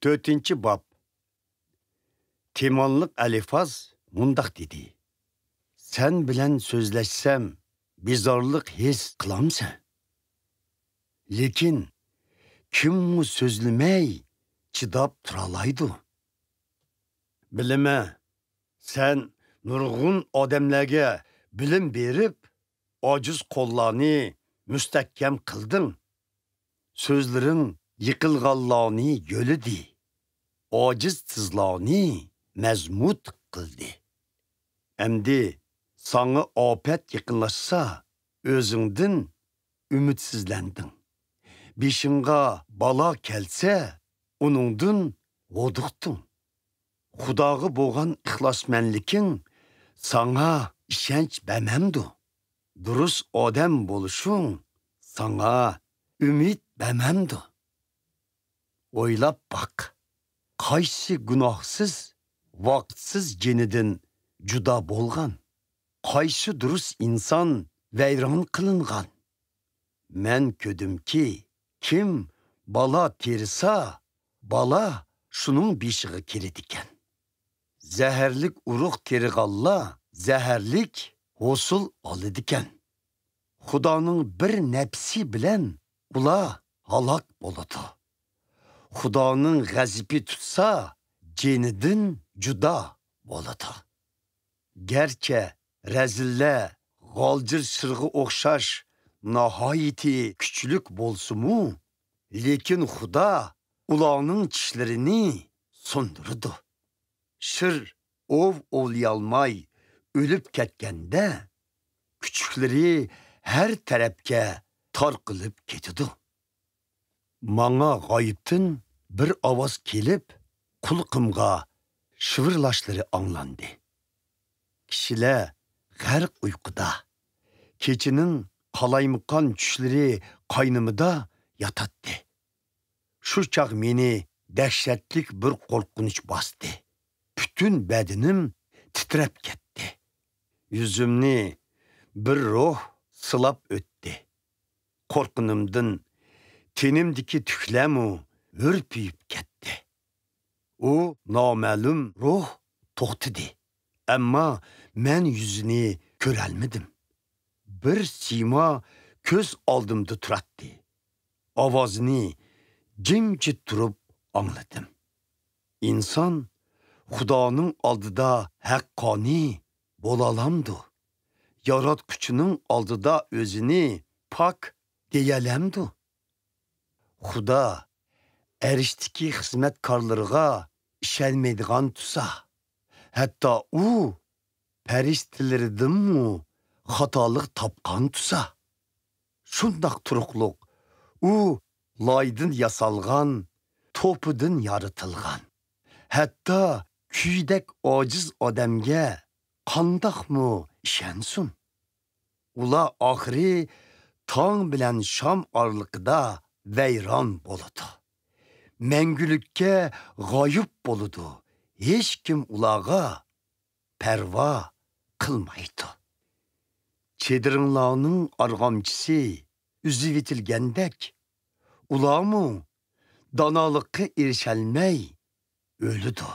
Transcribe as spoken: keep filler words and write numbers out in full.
تۆتىنچى باب. تېمانلىق ئەلىفاز مۇنداق دېدى: سەن بىلەن سۆزلەشسەم، بىزارلىق ھېس قىلامسەن؟ لېكىن كىممۇ سۆزلىمەي چىداپ تۇرالايدۇ؟ بىلىمەن، سەن نۇرغۇن ئادەملەرگە بىلىم بېرىپ، ئاجىز قوللارنى مۇستەھكەم قىلدىڭ. سۆزلىرىڭ يىقىلغانلارنى يۆلىدى، ئاجىز تىزلارنى مەزمۇت قىلدى. ئەمدى ساڭا ئاپەت يېقىنلاشسا، ئۆزۈڭدىن ئۈمىدسىزلەندىڭ. بېشىڭغا بالا كەلسە، ئۇنىڭدىن ھودۇقتۇڭ. خۇداغا بولغان ئىخلاسمەنلىكىڭ ساڭا ئىشەنچ بەرمەمدۇ؟ دۇرۇس ئادەم بولۇشۇڭ ساڭا ئۈمىد بەرمەمدۇ؟ ئويلاپ باق، قايسى گۇناھسىز، ۋاقىتسىز جېنىدىن جۇدا بولغان؟ قايسى دۇرۇس ئىنسان ۋەيران قىلىنغان؟ مەن كۆردۈمكى، كىم بالا تېرىسا، بالا شۇنىڭ بېشىغا كېلىدىكەن. زەھەرلىك ئۇرۇق تېرىغانلار زەھەرلىك ھوسۇل ئالىدىكەن. خۇدانىڭ بىر نەپسى بىلەن ئۇلار ھالاك بولىدۇ. خۇدانىڭ غەزىپى تۇتسا، جېنىدىن جۇدا بولىدۇ. گەرچە رەزىللەر غالجىر شىرغا ئوخشاش ناھايىتى كۈچلۈك بولسىمۇ، لېكىن خۇدا ئۇلارنىڭ چىشلىرىنى سۇندۇرىدۇ. شىر ئوۋ ئوۋلىيالماي ئۆلۈپ كەتكەندە، كۈچۈكلىرى ھەر تەرەپكە تارقىلىپ كېتىدۇ. ماڭا غايىبتىن بىر ئاۋاز كېلىپ، قۇلىقىمغا شىۋىرلاشلىرى ئاڭلاندى. كىشىلەر غەرق ئۇيقۇدا، كېچىنىڭ قالايمىقان چۈشلىرى قاينىمىدا ياتاتتى. شۇ چاغ مېنى دەھشەتلىك بىر قورقۇنچ باستى. پۈتۈن بەدىنىم تىترەپ كەتتى. يۈزۈمنى بىر روھ سىلاپ ئۆتتى. قورققىنىمدىن تېنىمدىكى تۈكلەرمۇ ھۈرپىيىپ كەتتى. ئۇ نامەلۇم روھ توختىدى، ئەمما مەن يۈزىنى كۆرەلمىدىم. بىر سىيما كۆز ئالدىمدا تۇراتتى. ئاۋازىنى جىمجىت تۇرۇپ ئاڭلىدىم. ئىنسان خۇدانىڭ ئالدىدا ھەققانىي بولالامدۇ؟ ياراتقۇچىنىڭ ئالدىدا ئۆزىنى پاك دېيەلەمدۇ؟ خۇدا ئەرشتىكى خىزمەتكارلىرىغا ئىشەنمەيدىغان تۇرسا، ھەتتا ئۇ پەرىشتىلىرىدىنمۇ خاتالىق تاپقان تۇرسا، شۇنداق تۇرۇقلۇق ئۇ لايدىن ياسالغان، توپىدىن يارىتىلغان، ھەتتا كۈيدەك ئاجىز ئادەمگە قانداقمۇ ئىشەنسۇن؟ ئۇلار ئاخىرى تاڭ بىلەن شام ئارىلىقىدا ۋەيران بولىدۇ. مەڭگۈلۈككە غايىب بولىدۇ. ھېچكىم ئۇلارغا پەرۋا قىلمايدۇ. چېدىرىڭلارنىڭ ئارغامچىسى ئۈزۈۋېتىلگەندەك، ئۇلارمۇ دانالىققا ئېرىشەلمەي ئۆلىدۇ.